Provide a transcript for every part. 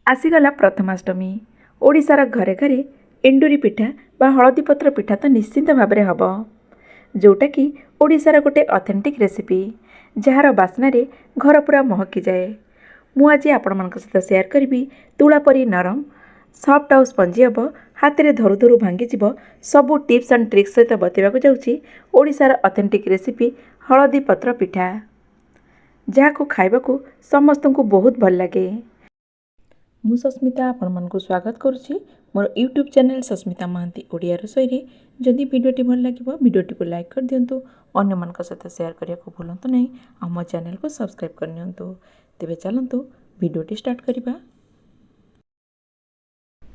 ଆସିଗଲା ପ୍ରଥମାଷ୍ଟମୀ। ଓଡ଼ିଶାର ଘରେ ଘରେ ଏଣ୍ଡୁରି ପିଠା ବା ହଳଦୀ ପତ୍ର ପିଠା ତ ନିଶ୍ଚିନ୍ତ ଭାବରେ ହେବ, ଯେଉଁଟାକି ଓଡ଼ିଶାର ଗୋଟେ ଅଥେଣ୍ଟିକ୍ ରେସିପି, ଯାହାର ବାସ୍ନାରେ ଘର ପୁରା ମହକିଯାଏ। ମୁଁ ଆଜି ଆପଣମାନଙ୍କ ସହିତ ସେୟାର କରିବି ତୁଳା ପରି ନରମ, ସଫ୍ଟ ଆଉ ସ୍ପଞ୍ଜି ହେବ, ହାତରେ ଧରୁ ଧରୁ ଭାଙ୍ଗିଯିବ। ସବୁ ଟିପ୍ସ ଆଣ୍ଡ ଟ୍ରିକ୍ସ ସହିତ ବତେଇବାକୁ ଯାଉଛି ଓଡ଼ିଶାର ଅଥେଣ୍ଟିକ୍ ରେସିପି ହଳଦୀ ପତ୍ର ପିଠା, ଯାହାକୁ ଖାଇବାକୁ ସମସ୍ତଙ୍କୁ ବହୁତ ଭଲ ଲାଗେ। ମୁଁ ସସ୍ମିତା ଆପଣମାନଙ୍କୁ ସ୍ୱାଗତ କରୁଛି ମୋର ୟୁଟ୍ୟୁବ୍ ଚ୍ୟାନେଲ୍ ସସ୍ମିତା ମହାନ୍ତି ଓଡ଼ିଆ ରୋଷେଇରେ। ଯଦି ଭିଡ଼ିଓଟି ଭଲ ଲାଗିବ, ଭିଡ଼ିଓଟିକୁ ଲାଇକ୍ କରିଦିଅନ୍ତୁ, ଅନ୍ୟମାନଙ୍କ ସହିତ ସେୟାର କରିବାକୁ ଭୁଲନ୍ତୁ ନାହିଁ ଆଉ ମୋ ଚ୍ୟାନେଲକୁ ସବସ୍କ୍ରାଇବ୍ କରିନିଅନ୍ତୁ। ତେବେ ଚାଲନ୍ତୁ ଭିଡ଼ିଓଟି ଷ୍ଟାର୍ଟ କରିବା।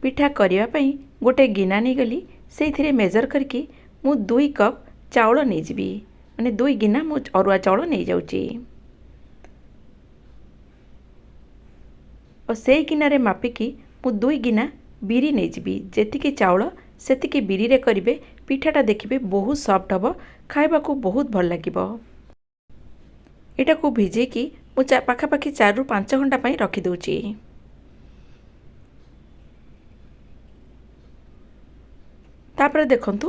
ପିଠା କରିବା ପାଇଁ ଗୋଟେ ଗିନା ନେଇଗଲି। ସେଇଥିରେ ମେଜର୍ କରିକି ମୁଁ 2 କପ୍ ଚାଉଳ ନେଇଯିବି, ମାନେ 2 ଗିନା ମୁଁ ଅରୁଆ ଚାଉଳ ନେଇଯାଉଛି। ଆଉ ସେଇ ଗିନାରେ ମାପିକି ମୁଁ 2 ଗିନା ବିରି ନେଇଯିବି। ଯେତିକି ଚାଉଳ ସେତିକି ବିରିରେ କରିବେ ପିଠାଟା, ଦେଖିବେ ବହୁତ ସଫ୍ଟ ହେବ, ଖାଇବାକୁ ବହୁତ ଭଲ ଲାଗିବ। ଏଇଟାକୁ ଭିଜେଇକି ମୁଁ ପାଖାପାଖି 4ରୁ 5 ଘଣ୍ଟା ପାଇଁ ରଖିଦେଉଛି। ତାପରେ ଦେଖନ୍ତୁ,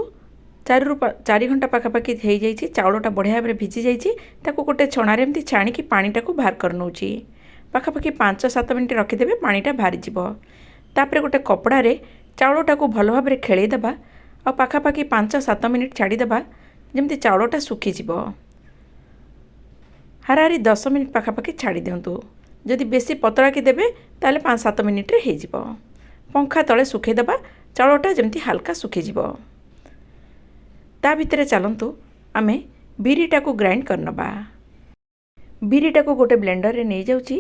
4ରୁ 4 ଘଣ୍ଟା ପାଖାପାଖି ହେଇଯାଇଛି, ଚାଉଳଟା ବଢ଼ିଆ ଭାବରେ ଭିଜି ଯାଇଛି। ତାକୁ ଗୋଟେ ଛଣାରେ ଏମିତି ଛାଣିକି ପାଣିଟାକୁ ବାହାର କରିନେଉଛି। ପାଖାପାଖି 5-7 ମିନିଟ୍ ରଖିଦେବେ, ପାଣିଟା ବାହାରିଯିବ। ତାପରେ ଗୋଟେ କପଡ଼ାରେ ଚାଉଳଟାକୁ ଭଲ ଭାବରେ ଖେଳେଇ ଦେବା ଆଉ ପାଖାପାଖି 5-7 ମିନିଟ୍ ଛାଡ଼ିଦେବା, ଯେମିତି ଚାଉଳଟା ଶୁଖିଯିବ। ହାରାହାରି 10 ମିନିଟ୍ ପାଖାପାଖି ଛାଡ଼ି ଦିଅନ୍ତୁ। ଯଦି ବେଶୀ ପତଳାକି ଦେବେ, ତାହେଲେ 5-7 ମିନିଟ୍ରେ ହେଇଯିବ। ପଙ୍ଖା ତଳେ ଶୁଖେଇଦେବା ଚାଉଳଟା, ଯେମିତି ହାଲକା ଶୁଖିଯିବ। ତା ଭିତରେ ଚାଲନ୍ତୁ ଆମେ ବିରିଟାକୁ ଗ୍ରାଇଣ୍ଡ କରିନେବା। ବିରିଟାକୁ ଗୋଟେ ବ୍ଲେଣ୍ଡରରେ ନେଇଯାଉଛି।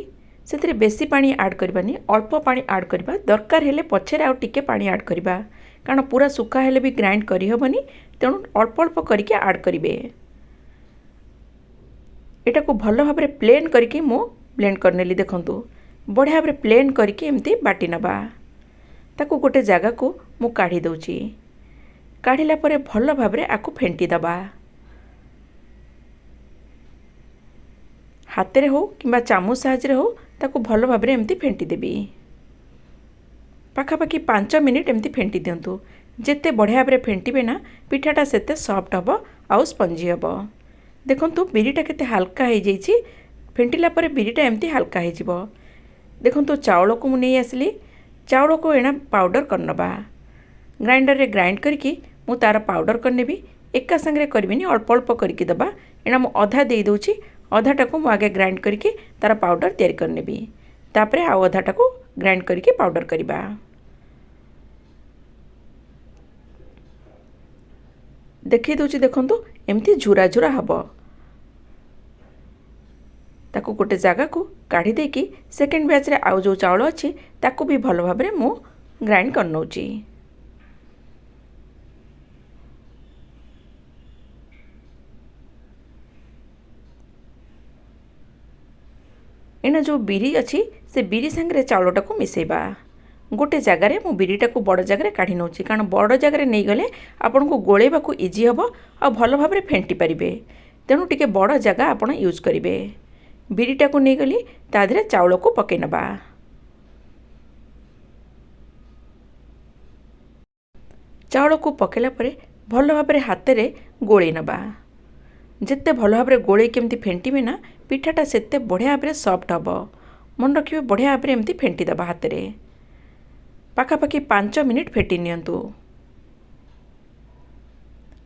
ସେଥିରେ ବେଶୀ ପାଣି ଆଡ଼୍ କରିବାନି, ଅଳ୍ପ ପାଣି ଆଡ଼୍ କରିବା। ଦରକାର ହେଲେ ପଛରେ ଆଉ ଟିକେ ପାଣି ଆଡ଼୍ କରିବା, କାରଣ ପୁରା ଶୁଖା ହେଲେ ବି ଗ୍ରାଇଣ୍ଡ କରିହେବନି। ତେଣୁ ଅଳ୍ପ ଅଳ୍ପ କରିକି ଆଡ଼୍ କରିବେ। ଏଟାକୁ ଭଲ ଭାବରେ ପ୍ଲେନ୍ କରିକି ମୁଁ ବ୍ଲେଣ୍ଡ କରିନେଲି। ଦେଖନ୍ତୁ, ବଢ଼ିଆ ଭାବରେ ପ୍ଲେନ୍ କରିକି ଏମିତି ବାଟି ନେବା। ତାକୁ ଗୋଟେ ଜାଗାକୁ ମୁଁ କାଢ଼ି ଦେଉଛି। କାଢ଼ିଲା ପରେ ଭଲ ଭାବରେ ଆକୁ ଫେଣ୍ଟି ଦେବା। ହାତରେ ହେଉ କିମ୍ବା ଚାମଚ ସାହାଯ୍ୟରେ ହେଉ, ତାକୁ ଭଲ ଭାବରେ ଏମିତି ଫେଣ୍ଟି ଦେବି। ପାଖାପାଖି 5 ମିନିଟ୍ ଏମିତି ଫେଣ୍ଟି ଦିଅନ୍ତୁ। ଯେତେ ବଢ଼ିଆ ଭାବରେ ଫେଣ୍ଟିବେ ନା, ପିଠାଟା ସେତେ ସଫ୍ଟ ହେବ ଆଉ ସ୍ପଞ୍ଜି ହେବ। ଦେଖନ୍ତୁ, ବିରିଟା କେତେ ହାଲକା ହେଇଯାଇଛି। ଫେଣ୍ଟିଲା ପରେ ବିରିଟା ଏମିତି ହାଲକା ହେଇଯିବ। ଦେଖନ୍ତୁ, ଚାଉଳକୁ ମୁଁ ନେଇ ଆସିଲି। ଚାଉଳକୁ ଏଣା ପାଉଡ଼ର କରିନେବା। ଗ୍ରାଇଣ୍ଡରରେ ଗ୍ରାଇଣ୍ଡ କରିକି ମୁଁ ତା'ର ପାଉଡ଼ର କରିନେବି। ଏକା ସାଙ୍ଗରେ କରିବିନି, ଅଳ୍ପ ଅଳ୍ପ କରିକି ଦେବା। ଏଣା ମୁଁ ଅଧା ଦେଇଦେଉଛି। ଅଧାଟାକୁ ମୁଁ ଆଗେ ଗ୍ରାଇଣ୍ଡ କରିକି ତା'ର ପାଉଡ଼ର ତିଆରି କରିନେବି, ତାପରେ ଆଉ ଅଧାଟାକୁ ଗ୍ରାଇଣ୍ଡ କରିକି ପାଉଡ଼ର କରିବା। ଦେଖେଇ ଦେଉଛି। ଦେଖନ୍ତୁ, ଏମିତି ଝୁରା ଝୁରା ହେବ। ତାକୁ ଗୋଟେ ଜାଗାକୁ କାଢ଼ି ଦେଇକି ସେକେଣ୍ଡ ବ୍ୟାଚ୍ରେ ଆଉ ଯେଉଁ ଚାଉଳ ଅଛି, ତାକୁ ବି ଭଲ ଭାବରେ ମୁଁ ଗ୍ରାଇଣ୍ଡ କରିନେଉଛି। ଏଇନା ଯେଉଁ ବିରି ଅଛି, ସେ ବିରି ସାଙ୍ଗରେ ଚାଉଳଟାକୁ ମିଶାଇବା। ଗୋଟେ ଜାଗାରେ ମୁଁ ବିରିଟାକୁ ବଡ଼ ଜାଗାରେ କାଢ଼ି ନେଉଛି, କାରଣ ବଡ଼ ଜାଗାରେ ନେଇଗଲେ ଆପଣଙ୍କୁ ଗୋଳେଇବାକୁ ଇଜି ହେବ ଆଉ ଭଲ ଭାବରେ ଫେଣ୍ଟି ପାରିବେ। ତେଣୁ ଟିକେ ବଡ଼ ଜାଗା ଆପଣ ୟୁଜ୍ କରିବେ। ବିରିଟାକୁ ନେଇଗଲି, ତା ଦେହରେ ଚାଉଳକୁ ପକାଇ ନେବା। ଚାଉଳକୁ ପକାଇଲା ପରେ ଭଲ ଭାବରେ ହାତରେ ଗୋଳେଇ ନେବା। ଯେତେ ଭଲ ଭାବରେ ଗୋଳେଇ କେମିତି ଫେଣ୍ଟିବେ ନା, ପିଠାଟା ସେତେ ବଢ଼ିଆ ଭାବରେ ସଫ୍ଟ ହେବ। ମନେ ରଖିବେ, ବଢ଼ିଆ ଭାବରେ ଏମିତି ଫେଣ୍ଟି ଦେବା ହାତରେ। ପାଖାପାଖି 5 ମିନିଟ୍ ଫେଣ୍ଟି ନିଅନ୍ତୁ।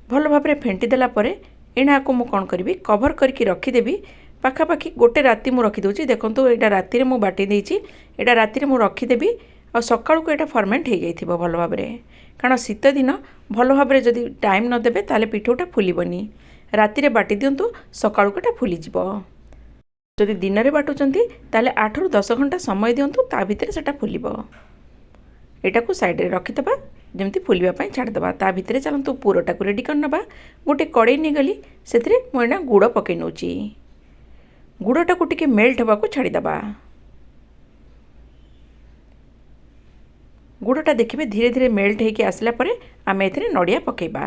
ଭଲ ଭାବରେ ଫେଣ୍ଟି ଦେଲା ପରେ ଏଣାକୁ ମୁଁ କ'ଣ କରିବି? କଭର୍ କରିକି ରଖିଦେବି। ପାଖାପାଖି ଗୋଟେ ରାତି ମୁଁ ରଖିଦେଉଛି। ଦେଖନ୍ତୁ, ଏଇଟା ରାତିରେ ମୁଁ ବାଟି ଦେଇଛି। ଏଇଟା ରାତିରେ ମୁଁ ରଖିଦେବି ଆଉ ସକାଳକୁ ଏଇଟା ଫର୍ମେଣ୍ଟ ହେଇଯାଇଥିବ ଭଲ ଭାବରେ। କାରଣ ଶୀତ ଦିନ, ଭଲ ଭାବରେ ଯଦି ଟାଇମ୍ ନ ଦେବେ, ତାହେଲେ ପିଠଉଟା ଫୁଲିବନି। ରାତିରେ ବାଟି ଦିଅନ୍ତୁ, ସକାଳକୁ ଏଇଟା ଫୁଲିଯିବ। ଯଦି ଦିନରେ ବାଟୁଛନ୍ତି, ତାହେଲେ 8ରୁ 10 ଘଣ୍ଟା ସମୟ ଦିଅନ୍ତୁ, ତା ଭିତରେ ସେଇଟା ଫୁଲିବ। ଏଇଟାକୁ ସାଇଡ଼ରେ ରଖିଦେବା, ଯେମିତି ଫୁଲିବା ପାଇଁ ଛାଡ଼ିଦେବା। ତା ଭିତରେ ଚାଲନ୍ତୁ ପୁରଟାକୁ ରେଡ଼ି କରିନେବା। ଗୋଟେ କଡ଼େଇ ନେଇଗଲି, ସେଥିରେ ମୁଁ ଏଇନା ଗୁଡ଼ ପକାଇ ନେଉଛି। ଗୁଡ଼ଟାକୁ ଟିକେ ମେଲ୍ଟ ହେବାକୁ ଛାଡ଼ିଦେବା। ଗୁଡ଼ଟା ଦେଖିବେ ଧୀରେ ଧୀରେ ମେଲ୍ଟ ହେଇକି ଆସିଲା ପରେ ଆମେ ଏଥିରେ ନଡ଼ିଆ ପକାଇବା।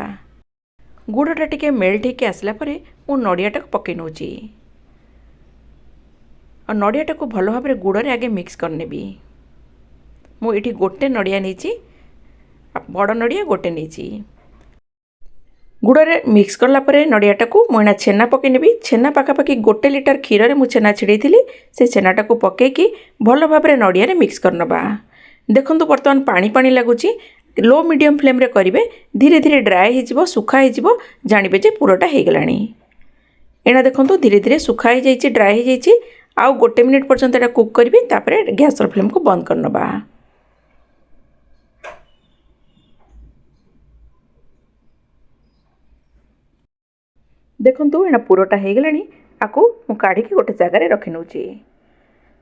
ଗୁଡ଼ଟା ଟିକେ ମେଲ୍ଟ ହେଇକି ଆସିଲା ପରେ ମୁଁ ନଡ଼ିଆଟାକୁ ପକାଇ ନେଉଛି ଆଉ ନଡ଼ିଆଟାକୁ ଭଲ ଭାବରେ ଗୁଡ଼ରେ ଆଗେ ମିକ୍ସ କରିନେବି। ମୁଁ ଏଠି ଗୋଟେ ନଡ଼ିଆ ନେଇଛି, ବଡ଼ ନଡ଼ିଆ ଗୋଟେ ନେଇଛି। ଗୁଡ଼ରେ ମିକ୍ସ କଲା ପରେ ନଡ଼ିଆଟାକୁ ମୁଁ ଏଇନା ଛେନା ପକାଇ ନେବି। ଛେନା ପାଖାପାଖି 1 ଲିଟର କ୍ଷୀରରେ ମୁଁ ଛେନା ଛିଡ଼େଇଥିଲି। ସେ ଛେନାଟାକୁ ପକାଇକି ଭଲ ଭାବରେ ନଡ଼ିଆରେ ମିକ୍ସ କରିନେବା। ଦେଖନ୍ତୁ, ବର୍ତ୍ତମାନ ପାଣି ପାଣି ଲାଗୁଛି। ଲୋ ମିଡ଼ିୟମ୍ ଫ୍ଲେମ୍ରେ କରିବେ। ଧୀରେ ଧୀରେ ଡ୍ରାଏ ହେଇଯିବ, ଶୁଖା ହେଇଯିବ, ଜାଣିବେ ଯେ ପୁରଟା ହେଇଗଲାଣି। ଏଇନା ଦେଖନ୍ତୁ, ଧୀରେ ଧୀରେ ଶୁଖା ହେଇଯାଇଛି, ଡ୍ରାଏ ହେଇଯାଇଛି। ଆଉ 1 ମିନିଟ୍ ପର୍ଯ୍ୟନ୍ତ ଏଇଟା କୁକ୍ କରିବି, ତାପରେ ଗ୍ୟାସ୍ର ଫ୍ଲେମ୍କୁ ବନ୍ଦ କରିନେବା। ଦେଖନ୍ତୁ, ଏଇନା ପୁରଟା ହେଇଗଲାଣି। ଆକୁ ମୁଁ କାଢ଼ିକି ଗୋଟେ ଜାଗାରେ ରଖି ନେଉଛି।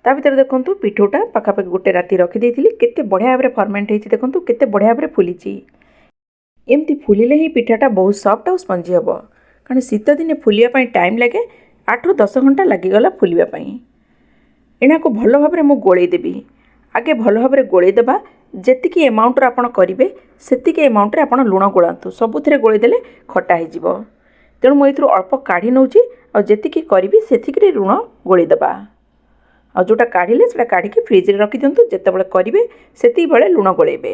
ତା ଭିତରେ ଦେଖନ୍ତୁ, ପିଠଉଟା ପାଖାପାଖି ଗୋଟେ ରାତି ରଖିଦେଇଥିଲି। କେତେ ବଢ଼ିଆ ଭାବରେ ଫର୍ମେଣ୍ଟ ହେଇଛି ଦେଖନ୍ତୁ, କେତେ ବଢ଼ିଆ ଭାବରେ ଫୁଲିଛି। ଏମିତି ଫୁଲିଲେ ହିଁ ପିଠାଟା ବହୁତ ସଫ୍ଟ ଆଉ ସ୍ପଞ୍ଜି ହେବ, କାରଣ ଶୀତ ଦିନେ ଫୁଲିବା ପାଇଁ ଟାଇମ୍ ଲାଗେ। 8ରୁ 10 ଘଣ୍ଟା ଲାଗିଗଲା ଫୁଲିବା ପାଇଁ। ଏହାକୁ ଭଲ ଭାବରେ ମୁଁ ଗୋଳେଇ ଦେବି। ଆଗେ ଭଲ ଭାବରେ ଗୋଳେଇ ଦେବା। ଯେତିକି ଏମାଉଣ୍ଟର ଆପଣ କରିବେ, ସେତିକି ଏମାଉଣ୍ଟରେ ଆପଣ ଲୁଣ ଗୋଳାନ୍ତୁ। ସବୁଥିରେ ଗୋଳେଇ ଦେଲେ ଖଟା ହେଇଯିବ। ତେଣୁ ମୁଁ ଏଥିରୁ ଅଳ୍ପ କାଢ଼ି ନେଉଛି ଆଉ ଯେତିକି କରିବି ସେତିକିରେ ଲୁଣ ଗୋଳେଇ ଦେବା। ଆଉ ଯେଉଁଟା କାଢ଼ିଲେ, ସେଇଟା କାଢ଼ିକି ଫ୍ରିଜରେ ରଖିଦିଅନ୍ତୁ। ଯେତେବେଳେ କରିବେ, ସେତିକି ବେଳେ ଲୁଣ ଗୋଳେଇବେ।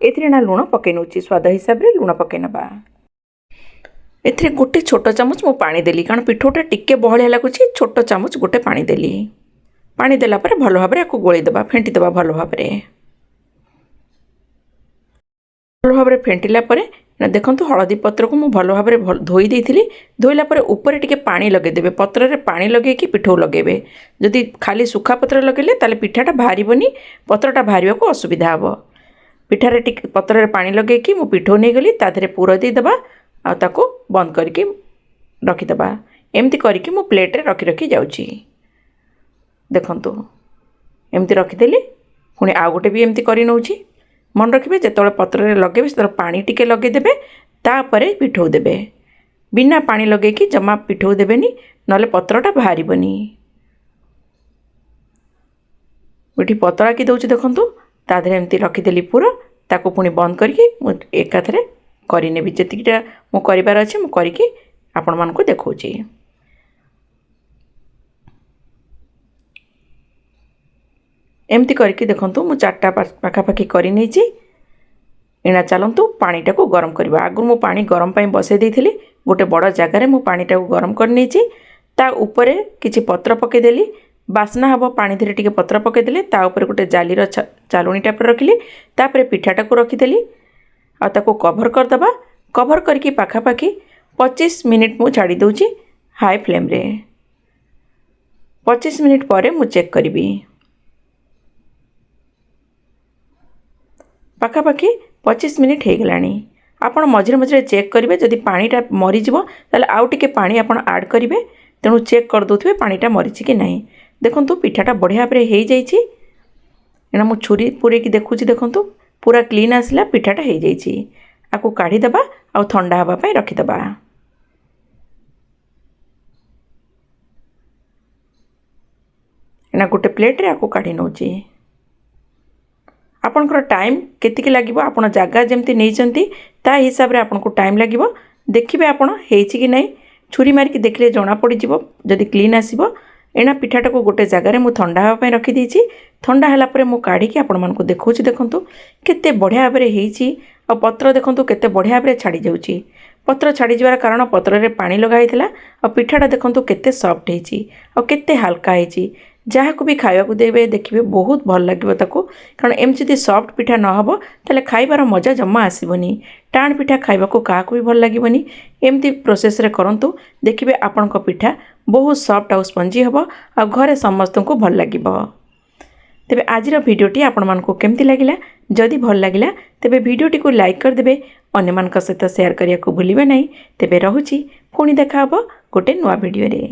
ଏଥିରେ ନା ଲୁଣ ପକାଇ ନେଉଛି, ସ୍ୱାଦ ହିସାବରେ ଲୁଣ ପକାଇ ନେବା। ଏଥିରେ ଗୋଟେ ଛୋଟ ଚାମଚ ମୁଁ ପାଣି ଦେଲି, କାରଣ ପିଠଉଟା ଟିକେ ବହଳିଆ ଲାଗୁଛି। ଛୋଟ ଚାମଚ ଗୋଟେ ପାଣି ଦେଲି। ପାଣି ଦେଲା ପରେ ଭଲ ଭାବରେ ଆକୁ ଗୋଳେଇ ଦେବା, ଫେଣ୍ଟି ଦେବା ଭଲ ଭାବରେ। ଭଲ ଭାବରେ ଫେଣ୍ଟିଲା ପରେ ଦେଖନ୍ତୁ, ହଳଦୀ ପତ୍ରକୁ ମୁଁ ଭଲ ଭାବରେ ଧୋଇ ଦେଇଥିଲି। ଧୋଇଲା ପରେ ଉପରେ ଟିକେ ପାଣି ଲଗାଇଦେବେ। ପତ୍ରରେ ପାଣି ଲଗାଇକି ପିଠଉ ଲଗାଇବେ। ଯଦି ଖାଲି ଶୁଖା ପତ୍ର ଲଗାଇଲେ, ତାହେଲେ ପିଠାଟା ବାହାରିବନି, ପତ୍ରଟା ବାହାରିବାକୁ ଅସୁବିଧା ହେବ। ପିଠାରେ ଟିକେ ପତ୍ରରେ ପାଣି ଲଗାଇକି ମୁଁ ପିଠଉ ନେଇଗଲି। ତା ଦେହରେ ପୁର ଦେଇଦେବା ଆଉ ତାକୁ ବନ୍ଦ କରିକି ରଖିଦେବା। ଏମିତି କରିକି ମୁଁ ପ୍ଲେଟ୍ରେ ରଖି ରଖି ଯାଉଛି। ଦେଖନ୍ତୁ, ଏମିତି ରଖିଦେଲି। ପୁଣି ଆଉ ଗୋଟେ ବି ଏମିତି କରି ନେଉଛି। ମନେ ରଖିବେ, ଯେତେବେଳେ ପତ୍ରରେ ଲଗାଇବେ, ସେତେବେଳେ ପାଣି ଟିକେ ଲଗାଇଦେବେ, ତାପରେ ପିଠଉ ଦେବେ। ବିନା ପାଣି ଲଗାଇକି ଜମା ପିଠଉ ଦେବେନି, ନହେଲେ ପତ୍ରଟା ବାହାରିବନି। ଏଠି ପତଳା କି ଦେଉଛି ଦେଖନ୍ତୁ। ତା ଦେହରେ ଏମିତି ରଖିଦେଲି ପୁର। ତାକୁ ପୁଣି ବନ୍ଦ କରିକି ମୁଁ ଏକାଥରେ କରିନେବି। ଯେତିକିଟା ମୁଁ କରିବାର ଅଛି, ମୁଁ କରିକି ଆପଣମାନଙ୍କୁ ଦେଖାଉଛି। ଏମିତି କରିକି ଦେଖନ୍ତୁ, ମୁଁ ଚାରିଟା ପାଖାପାଖି କରିନେଇଛି। ଏଇନା ଚାଲନ୍ତୁ ପାଣିଟାକୁ ଗରମ କରିବା। ଆଗରୁ ମୁଁ ପାଣି ଗରମ ପାଇଁ ବସାଇ ଦେଇଥିଲି। ଗୋଟେ ବଡ଼ ଜାଗାରେ ମୁଁ ପାଣିଟାକୁ ଗରମ କରିନେଇଛି। ତା ଉପରେ କିଛି ପତ୍ର ପକାଇଦେଲି, ବାସ୍ନା ହେବ। ପାଣି ଦେହରେ ଟିକେ ପତ୍ର ପକାଇଦେଲେ। ତା ଉପରେ ଗୋଟେ ଜାଲିର ଚାଲୁଣି ଟାଇପ୍ର ରଖିଲି। ତାପରେ ପିଠାଟାକୁ ରଖିଦେଲି ଆଉ ତାକୁ କଭର୍ କରିଦେବା। କଭର୍ କରିକି ପାଖାପାଖି 25 ମିନିଟ୍ ମୁଁ ଛାଡ଼ି ଦେଉଛି ହାଇ ଫ୍ଲେମ୍ରେ। 25 ମିନିଟ୍ ପରେ ମୁଁ ଚେକ୍ କରିବି। ପାଖାପାଖି 25 ମିନିଟ୍ ହେଇଗଲାଣି। ଆପଣ ମଝିରେ ମଝିରେ ଚେକ୍ କରିବେ। ଯଦି ପାଣିଟା ମରିଯିବ, ତାହେଲେ ଆଉ ଟିକେ ପାଣି ଆପଣ ଆଡ଼୍ କରିବେ। ତେଣୁ ଚେକ୍ କରିଦେଉଥିବେ ପାଣିଟା ମରିଛି କି ନାହିଁ। ଦେଖନ୍ତୁ, ପିଠାଟା ବଢ଼ିଆ ଭାବରେ ହେଇଯାଇଛି। ଏଇନା ମୁଁ ଛୁରୀ ପୂରେଇକି ଦେଖୁଛି। ଦେଖନ୍ତୁ, ପୁରା କ୍ଲିନ୍ ଆସିଲା। ପିଠାଟା ହେଇଯାଇଛି। ଆକୁ କାଢ଼ିଦେବା ଆଉ ଥଣ୍ଡା ହେବା ପାଇଁ ରଖିଦେବା। ଏଇନା ଗୋଟେ ପ୍ଲେଟ୍ରେ ଆକୁ କାଢ଼ି ନେଉଛି। ଆପଣଙ୍କର ଟାଇମ୍ କେତିକି ଲାଗିବ, ଆପଣ ଜାଗା ଯେମିତି ନେଇଛନ୍ତି, ତା ହିସାବରେ ଆପଣଙ୍କୁ ଟାଇମ୍ ଲାଗିବ। ଦେଖିବେ ଆପଣ ହେଇଛି କି ନାହିଁ। ଛୁରୀ ମାରିକି ଦେଖିଲେ ଜଣାପଡ଼ିଯିବ ଯଦି କ୍ଲିନ୍ ଆସିବ। ଏଇନା ପିଠାଟାକୁ ଗୋଟେ ଜାଗାରେ ମୁଁ ଥଣ୍ଡା ହେବା ପାଇଁ ରଖିଦେଇଛି। ଥଣ୍ଡା ହେଲା ପରେ ମୁଁ କାଢ଼ିକି ଆପଣମାନଙ୍କୁ ଦେଖାଉଛି। ଦେଖନ୍ତୁ, କେତେ ବଢ଼ିଆ ଭାବରେ ହେଇଛି। ଆଉ ପତ୍ର ଦେଖନ୍ତୁ, କେତେ ବଢ଼ିଆ ଭାବରେ ଛାଡ଼ି ଯାଉଛି। ପତ୍ର ଛାଡ଼ିଯିବାର କାରଣ ପତ୍ରରେ ପାଣି ଲଗା ହେଇଥିଲା। ଆଉ ପିଠାଟା ଦେଖନ୍ତୁ, କେତେ ସଫ୍ଟ ହେଇଛି ଆଉ କେତେ ହାଲକା ହେଇଛି। ଯାହାକୁ ବି ଖାଇବାକୁ ଦେବେ, ଦେଖିବେ ବହୁତ ଭଲ ଲାଗିବ ତାକୁ। କାରଣ ଏମିତି ଯଦି ସଫ୍ଟ ପିଠା ନ ହେବ, ତାହେଲେ ଖାଇବାର ମଜା ଜମା ଆସିବନି। ଟାଣ ପିଠା ଖାଇବାକୁ କାହାକୁ ବି ଭଲ ଲାଗିବନି। ଏମିତି ପ୍ରୋସେସ୍ରେ କରନ୍ତୁ, ଦେଖିବେ ଆପଣଙ୍କ ପିଠା ବହୁତ ସଫ୍ଟ ଆଉ ସ୍ପଞ୍ଜି ହେବ ଆଉ ଘରେ ସମସ୍ତଙ୍କୁ ଭଲ ଲାଗିବ। ତେବେ ଆଜିର ଭିଡ଼ିଓଟି ଆପଣମାନଙ୍କୁ କେମିତି ଲାଗିଲା? ଯଦି ଭଲ ଲାଗିଲା, ତେବେ ଭିଡ଼ିଓଟିକୁ ଲାଇକ୍ କରିଦେବେ। ଅନ୍ୟମାନଙ୍କ ସହିତ ସେୟାର କରିବାକୁ ଭୁଲିବେ ନାହିଁ। ତେବେ ରହୁଛି, ପୁଣି ଦେଖା ହେବ ଗୋଟେ ନୂଆ ଭିଡ଼ିଓରେ।